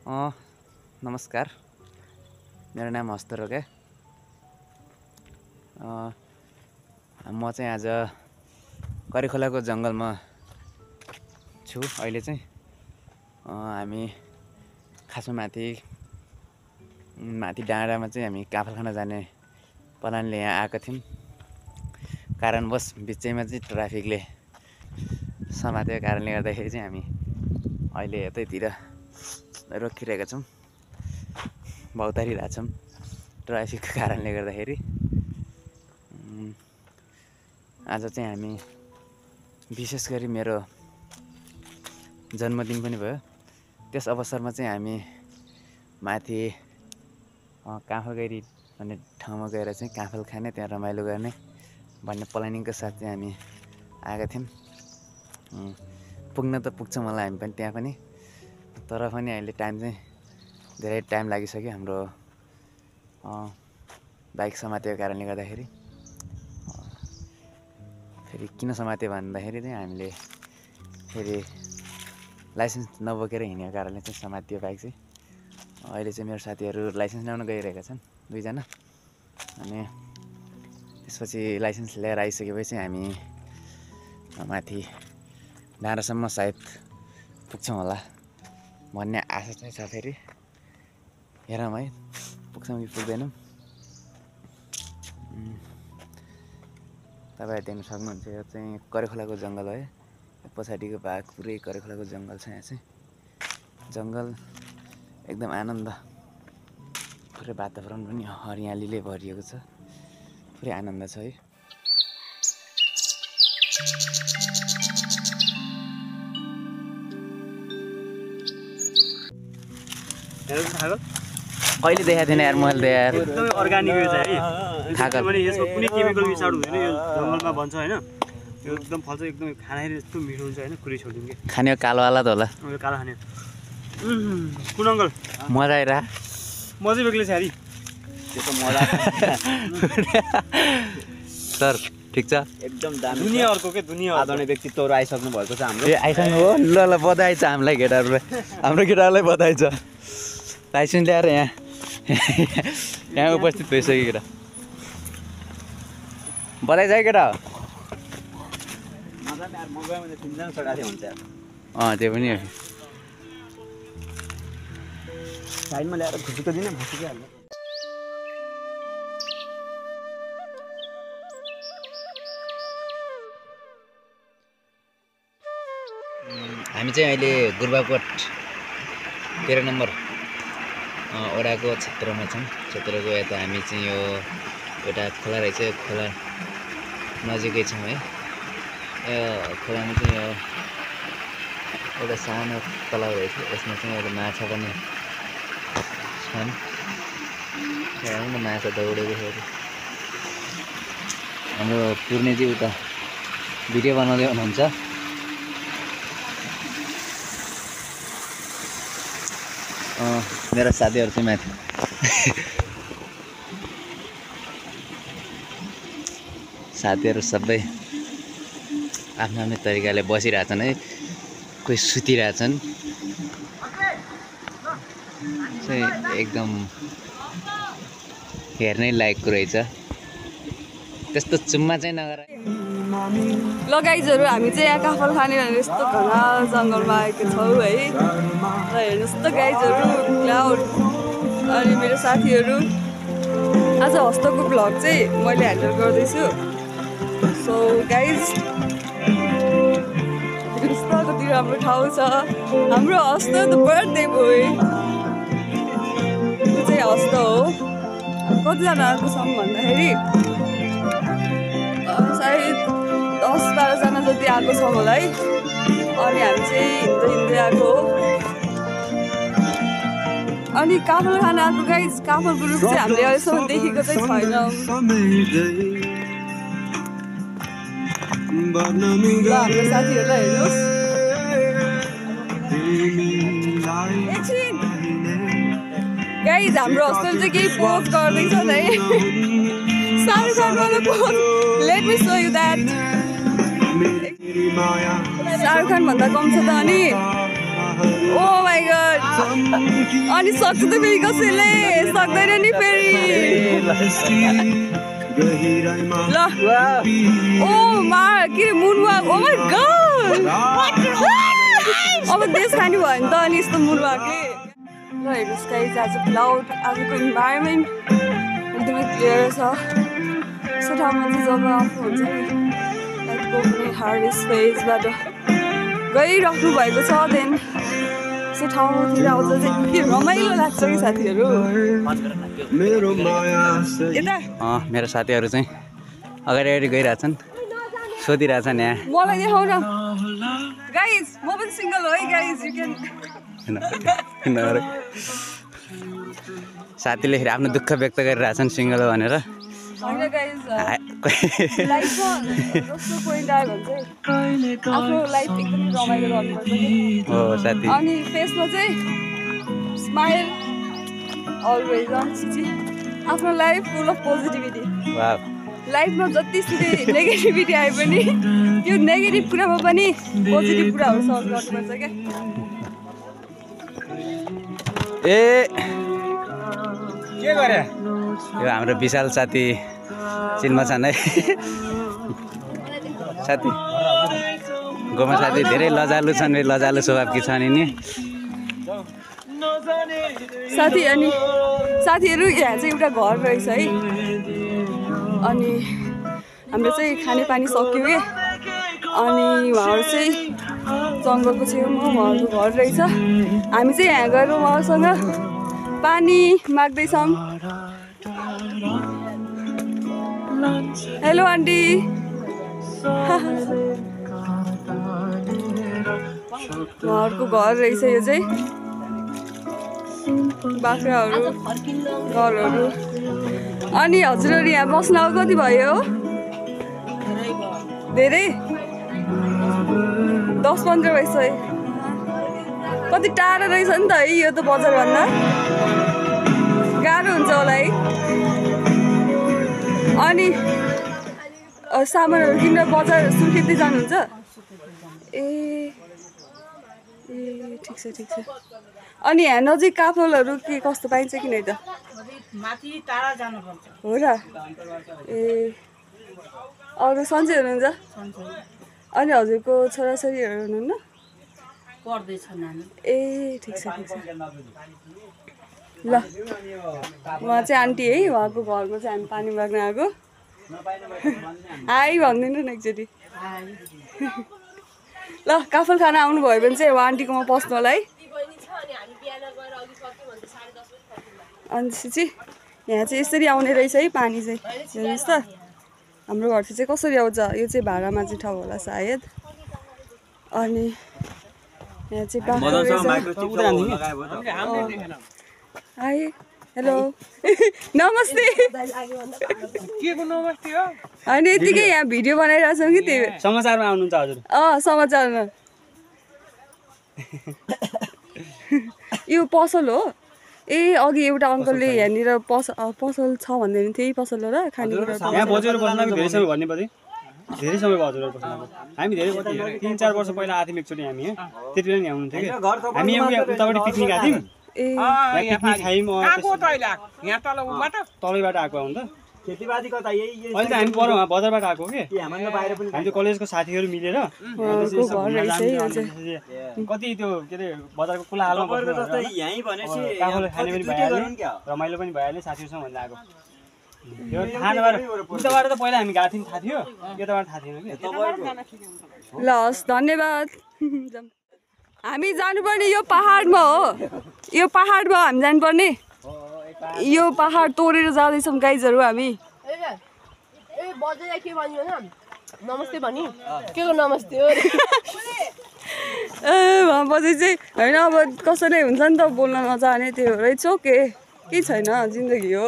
नमस्कार, मेरो नाम हस्त रोके। म चाहिँ आज करिखोलाको जङ्गलमा छु। अहिले चाहिँ हामी खासमा माथि डाँडामा चाहिँ हामी काफल खान जाने प्लानले यहाँ आएका थियौँ। कारणवश बिचैमा चाहिँ ट्राफिकले समातेको कारणले गर्दाखेरि चाहिँ हामी अहिले यतैतिर रोकिरहेका छौँ, भौतारिरहेछौँ ट्राफिकको कारणले गर्दाखेरि। आज चाहिँ हामी विशेष गरी मेरो जन्मदिन पनि भयो। त्यस अवसरमा चाहिँ हामी माथि काफलगैरी भन्ने ठाउँमा गएर चाहिँ काफल खाने, त्यहाँ रमाइलो गर्ने भन्ने प्लानिङको साथ चाहिँ हामी आएका थियौँ। पुग्न त पुग्छौँ होला हामी पनि त्यहाँ पनि, तर पनि अहिले धेरै टाइम लागिसक्यो हाम्रो बाइक समातेको कारणले गर्दाखेरि। फेरि किन समात्यो भन्दाखेरि चाहिँ हामीले फेरि लाइसेन्स नबोकेर हिँडेको कारणले चाहिँ समातियो बाइक चाहिँ। अहिले चाहिँ मेरो साथीहरू लाइसेन्स ल्याउन गइरहेका छन्, 2 जना। अनि त्यसपछि लाइसेन्स ल्याएर आइसकेपछि हामी माथि डाँडासम्म सायद पुग्छौँ होला भन्ने आशा चाहिँ छ। फेरि हेरौँ है, पुग्छौँ कि पुग्दैनौँ। तपाईँहरू देख्न सक्नुहुन्छ, यो चाहिँ करिखोलाको जङ्गल हो। पछाडिको भाग पुरै करिखोलाको जङ्गल छ। यहाँ चाहिँ जङ्गल एकदम आनन्द, पुरै वातावरण पनि हरियालीले भरिएको छ, पुरै आनन्द छ है। कहिले देखाएको थिएन यार मैले त यार। एकदमै अर्गानिक यो चाहिँ है, खाएको पनि यसमा कुनै केमिकल मिसाड हुँदैन। यो जङ्गलमा बन्छ हैन, यो एकदम फल्छ, एकदम खानाखेरि यस्तो मिठो हुन्छ हैन। कुरै छोडिदिउँ के खाने कालोवाला त होला, यो कालो खाने। कुन अङ्कल मजा आइरह। मजै बेग्लै छ यारी, त्यो त मजा सर ठिक छ, एकदम दामी। दुनिया अर्को के दुनिया आदरणीय व्यक्तित्वहरू आइसक्नु भएको छ हाम्रो। ए आइसक्नु हो, ल ल बधाई छ हामीलाई केटाहरूलाई, हाम्रो केटाहरूलाई बधाई छ। लाइसेन्स ल्याएर यहाँ उपस्थित भइसक्यो केटा, बधाई छ केटा। त्यो पनि हो, साइडमा ल्याएर खुसीको दिने खुसीकै हाल्नु। हामी चाहिँ अहिले गुरुबाकोट 13 नम्बर वडाको क्षेत्रमा छौँ। क्षेत्रको यता हामी चाहिँ यो एउटा खोला रहेछ, यो खोला नजिकै छौँ है। यो खोलामा चाहिँ यो एउटा सानो तलाउ रहेछ, यसमा चाहिँ एउटा माछा पनि छन्। हेर्नु न, माछा दौडेको छ। हाम्रो पूर्णेजी उता भिडियो बनाउँदै हुनुहुन्छ। मेरा साथीहरू चाहिँ माथि साथीहरू सबै आफ्नो आफ्नो तरिकाले बसिरहेछन् है, कोही सुतिरहेछन्। चाहिँ एकदम हेर्नै लायकको रहेछ, त्यस्तो चुम्मा चाहिँ नगर। गाइजहरू, हामी चाहिँ यहाँ काफल खाने भनेर यस्तो घना जङ्गलमा आएको छौँ है। र हेर्नुहोस् त गाइजहरू, क्लाउड अनि मेरो साथीहरू। आज हस्तको भ्लग चाहिँ मैले ह्यान्डल गर्दैछु। सो गाइज, हेर्नुहोस् त कति राम्रो ठाउँ छ। हाम्रो हस्त त बर्थडे बोय, यो चाहिँ हस्त हो। कतिजना आएको छौँ भन्दाखेरि सायद 10-12 जना जति आएको छौँ होला है। अनि हामी चाहिँ हिँड्दै आएको हो। अनि काफल खान आएको गाइज। काफलको रुख चाहिँ हामीले अहिलेसम्म देखेको चाहिँ छैन। हाम्रो साथीहरूलाई हेर्नुहोस्, एकछिन गाइज हाम्रो हस्टेल चाहिँ केही पोज गर्दैछ है। शाहरुख खान वाला pose, let me show you that. Shahrukh Khan भन्दा कम छ त। अनि ओ माई गॉड अनि सक्छ त फेरि कसैले सक्दैन नि फेरि ल ओ मा के मुनवाक ओ माई गॉड अब देश खानी भयो नि त अनि यस्तो मुनवाकले ल हेर्नुहोस् गाइज आज क्लाउड आजको इन्भाइरोमेन्ट एकदमै क्लियर छ यस्तो ठाउँमा चाहिँ जब आफू हुन्छ नि लाइक कुनै हार्भेस्ट फेजबाट गइराख्नु भएको छ देन यस्तो ठाउँतिर आउँछ चाहिँ के रमाइलो लाग्छ कि साथीहरू यता मेरो साथीहरू चाहिँ अगाडि अगाडि गइरहेछन् सोधिरहेछन् यहाँ मलाई देखाउ न गाइज म पनि सिङ्गल हो है गाइज यु क्यान साथीले फेरि आफ्नो दुःख व्यक्त गरिरहेछन् सिङ्गल हो भनेर होइन गाइज लाइफमा जस्तो पोइन्ट आयो भने चाहिँ आफ्नो लाइफ एकदमै रमाइलो गर्नुपर्छ कि हो साथी अनि फेसमा चाहिँ स्माइल अलवेज अनि आफ्नो लाइफ फुल अफ पोजिटिभिटी वाह लाइफमा जतिसुकै नेगेटिभिटी आए पनि त्यो नेगेटिभ कुरामा पनि पोजिटिभ कुराहरू सर्च गर्नुपर्छ क्या ए के गरे यो हाम्रो विशाल साथी चिनमा छन् है साथी गोमा साथी धेरै लजालु छन् लजालु स्वभावकी छन् नि साथी अनि साथीहरू यहाँ चाहिँ एउटा घर रहेछ है अनि हाम्रो चाहिँ खानेपानी सक्यो कि अनि उहाँहरू चाहिँ जङ्गलको छेउमा उहाँहरूको घर रहेछ हामी चाहिँ यहाँ गएर उहाँसँग पानी माग्दैछौँ हेलो आन्टी उहाँहरूको घर रहेछ यो चाहिँ बाख्राहरू घरहरू अनि हजुरहरू यहाँ बस्न अब कति भयो धेरै 10-15 भइसक्यो कति टाढो रहेछ नि त है यो त बजारभन्दा गाह्रो हुन्छ होला है अनि सामानहरू किनेर बजार सुर्खेतै जानुहुन्छ ए ठिक छ अनि यहाँ नजिक काफलहरू के कस्तो पाइन्छ कि नै त माथि टाढा जानुपर्छ हो र ए अरू सन्चै हुनुहुन्छ अनि हजुरको छोराछोरीहरू हुनुहुन्न पढ्दैछ नानी ए ठिक छ ल उहाँ चाहिँ आन्टी है उहाँको घरमा चाहिँ हामी पानी माग्न आएको हाई भनिदिनु न एकचोटि ल काफल खाना आउनुभयो भने चाहिँ उहाँ आन्टीकोमा पस्नु होला है अनि चाहिँ यहाँ चाहिँ यसरी आउने रहेछ है पानी चाहिँ हेर्नुहोस् त हाम्रो घर चाहिँ कसरी आउँछ यो चाहिँ भाडामा चाहिँ ठाउँ होला सायद अनि यहाँ चाहिँ हाई हेलो नमस्ते होइन यतिकै यहाँ भिडियो बनाइरहेको छौँ कि त्यही समाचारमा आउनुहुन्छ हजुर समाचारमा यो पसल हो ए अघि एउटा अङ्कलले यहाँनिर पसल छ भन्दै थियो यही पसल हो र खानेकुरा यहाँ बजेर बस्न धेरै समय भन्ने पछि धेरै समय भयो हजुरहरू बस्न हामी धेरै 3-4 वर्ष पहिला आएको थियौँ एकचोटि हामी त्यति बेला नि आउनुहुन्थ्यो कि हामी उतापट्टि पिकनिक आएको थियौँ पिकनिक खायौँ तलैबाट आएको हुन् त खेतीपाती कता यही अहिले त हामी पर बजारबाट आएको कि हामी त्यो कलेजको साथीहरू मिलेर कति त्यो के अरे बजारको कुला हालमा बसेर जस्तै यही भनेपछि काफल खाने पनि भइहाल्यो रमाइलो पनि भइहाल्यो साथीहरूसँग भनेर आएको यो थाहा नभएर उताबाट त पहिला हामी गएको थियौँ थाहा थियो यताबाट थाहा थिएन कि ल हस् धन्यवाद हामी जानुपर्ने यो पहाडमा हो यो पहाडमा हामी जानुपर्ने यो पहाड तोडेर जाँदैछौँ गाइजहरू हामी नमस्ते भनी के को नमस्ते हो पछि चाहिँ होइन अब कसैले हुन्छ नि त बोल्न नचाहने त्यो रहेछ के छैन जिन्दगी हो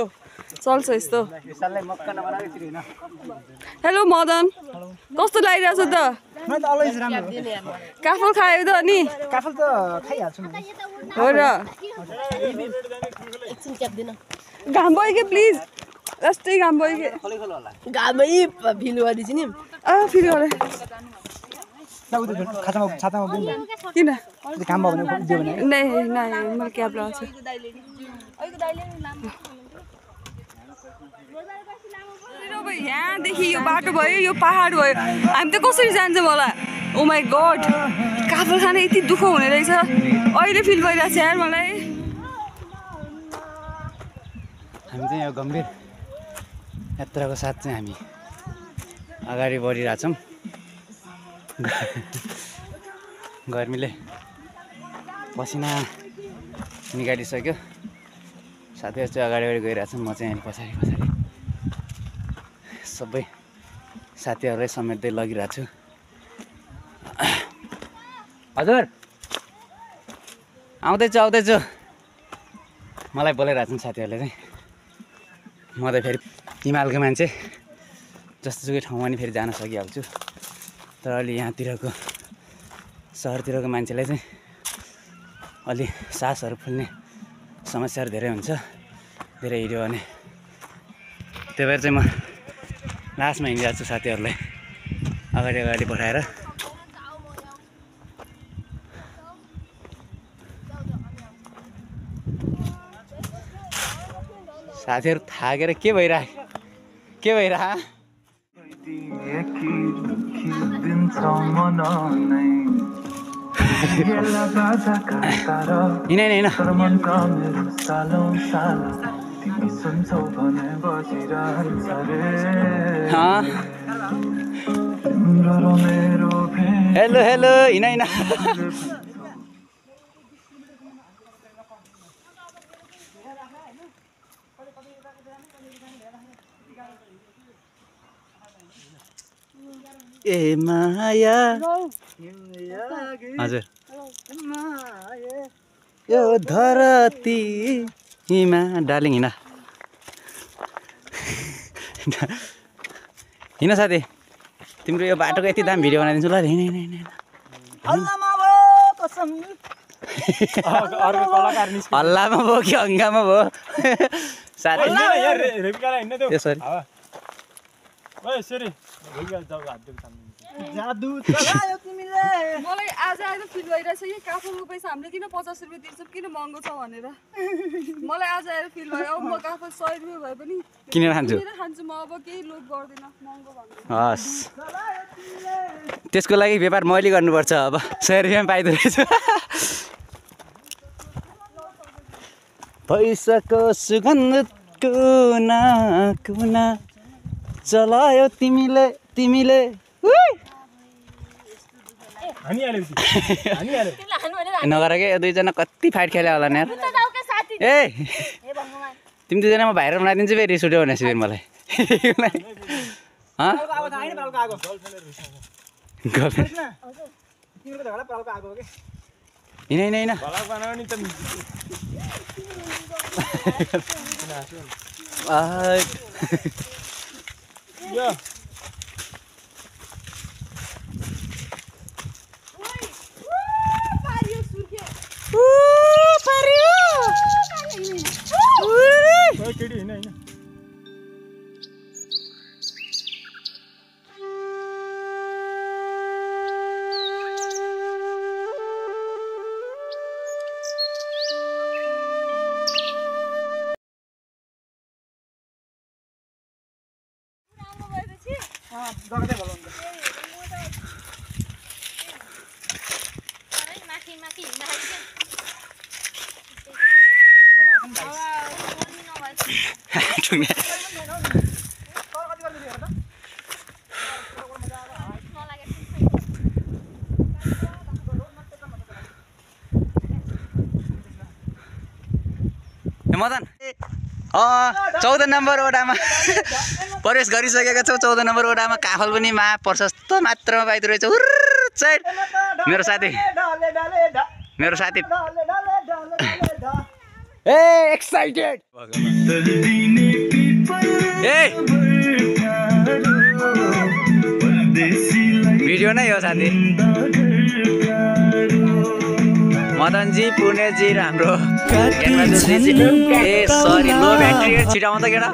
चल्छ यस्तो हेलो मदन कस्तो लागिरहेछ त काफल खायो त अनि काफल त खाइहाल्छु हो र घाम भयो कि प्लिज यस्तै घाम भयो कि घामै फिल गरिदिन्छु नि फिल गरे ल खातामा छातामा बुझ्नु किन काम भयो भने दियो भने नै नै मैले क्याब लगाएको छु यहाँदेखि यो बाटो भयो यो पहाड भयो हामी त कसरी जान्छ मलाई ओ माई गड काफल खान यति दुःख हुने रहेछ अहिले फिल भइरहेको छ यार मलाई हामी चाहिँ यो गम्भीर यात्राको साथ चाहिँ हामी अगाडि बढिरहेछौँ गर्मीले पसिना निकालिसक्यो साथीहरू चाहिँ अगाडि गइरहेछन् म चाहिँ पछाडि सबै साथीहरूलाई समेट्दै लगिरहेको छु हजुर आउँदैछु मलाई बोलाइरहेछन् साथीहरूले चाहिँ म त फेरि हिमालको मान्छे जस्तोसुकै ठाउँमा नि फेरि जान सकिहाल्छु तर अलि यहाँतिरको सहरतिरको मान्छेलाई चाहिँ अलि सासहरू फुल्ने समस्याहरू धेरै हुन्छ धेरै हिँड्यो भने त्यही भएर चाहिँ म लास्टमा हिँडिरहेको छु साथीहरूलाई अगाडि पठाएर साथीहरू थाकेर के भइरह हिँड हेलो हिँड ए माया हजुर यो धरती हिमा डार्लिङ हिँड साथी तिम्रो यो बाटोको यति दाम भिडियो बनाइदिन्छु ल हिँड हल्लामा भयो कि हङ्गामा भयो साथी मलाई आज फिल भइरहेछ कि काफलको पैसा हामीले किन 50 रुपियाँ तिर्छौँ किन महँगो छ भनेर मलाई आज आएर फिल भयो अब म काफल 100 रुपियाँ भए पनि किनेर खान्छु म अब केही लोभ गर्दिनँ महँगो भन्नु हस् त्यसको लागि व्यापार मैले गर्नुपर्छ अब 100 रुपियाँमा पाइदो रहेछ पैसाको सुगन्ध कुना कुना चलायो तिमीले नगर के दुईजना कति फाइट खेल्यो होला नि ए तिमी दुईजना म भाइरल बनाइदिन्छु फेरि रिस उठ्यो भने फेरि मलाई हिँड मदन 14 नम्बर वडामा प्रवेश गरिसकेका छौँ 14 नम्बर वडामा काफल पनि मा प्रशस्त मात्रामा पाइदो रहेछ मेरो साथी ए एक्साइटेड ए भिडियो नै हो साथी मदनजी पुणेजी र हाम्रो ए सरी लो ब्याट्री छिटो आउँदा केटा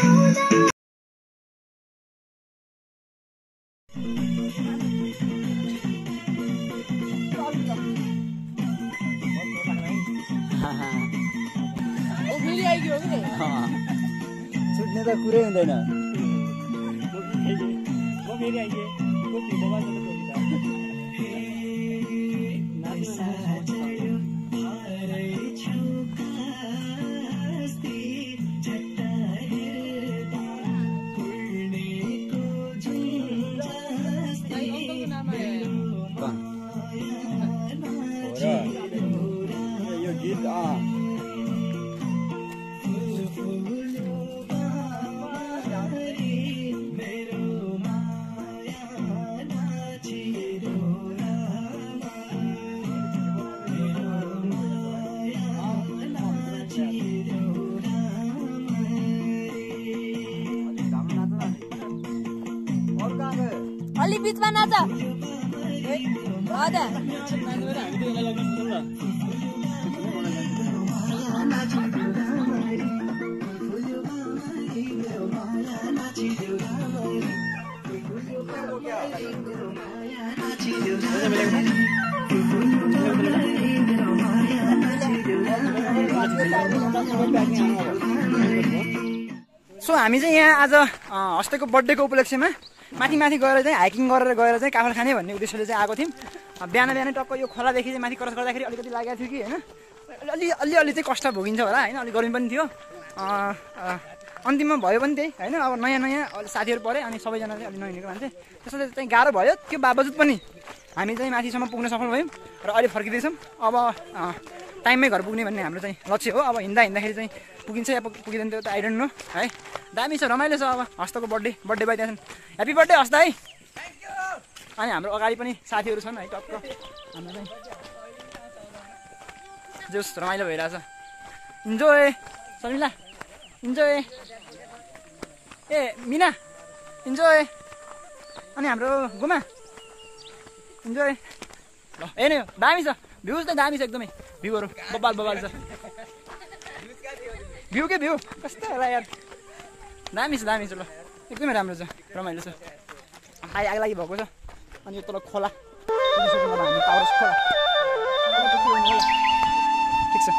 फेरि आइगयो कि छुट्ने त कुरै हुँदैन म फेरि आइए कोपी बबाल त यो गीत अलि बिचमा नाच हजुर सो हामी चाहिँ यहाँ आज हस्तेको बर्थडेको उपलक्ष्यमा माथि गएर चाहिँ हाइकिङ गरेर चाहिँ काफल खाने भन्ने उद्देश्यले चाहिँ आएको थियौँ। बिहान टक्क यो खोलादेखि चाहिँ माथि क्रस गर्दाखेरि अलिकति लागेको थियो कि होइन अलि चाहिँ कष्ट भोगिन्छ होला होइन, अलिक गर्मी पनि थियो। अन्तिममा भयो पनि त्यही होइन, अब नयाँ साथीहरू परे अनि सबैजना चाहिँ अलि नहिँडेको मान्छे, त्यसले चाहिँ गाह्रो भयो। त्यो बावजुद पनि हामी चाहिँ माथिसम्म पुग्न सफल भयौँ र अहिले फर्किँदैछौँ। अब टाइममै घर पुग्ने भन्ने हाम्रो चाहिँ लक्ष्य हो। अब हिँड्दाखेरि चाहिँ पुगिन्छ या पुगिँदैन त्यो त आई डोन्ट नो है। दामी छ, रमाइलो छ। अब हस्तको बर्थडे बाई त्यहाँ ह्याप्पी बर्थडे हस्त है। अनि हाम्रो अगाडि पनि साथीहरू छन् है, टक्क हाम्रो चाहिँ जोस रमाइलो भइरहेछ। Enjoy Sharmila, enjoy. ए मिना इन्जोय। अनि हाम्रो गुमा इन्जोय। ल हेर्ने हो, दामी छ भ्यूज त, दामी छ एकदमै। भ्यूहरू बबाल छ। भ्यू के भ्यू कस्तो होला यार, दामी छ ल एकदमै राम्रो छ, रमाइलो छ। आग लागि भएको छ। अनि यो तल खोला हामी पावरस खोला ठिक छ।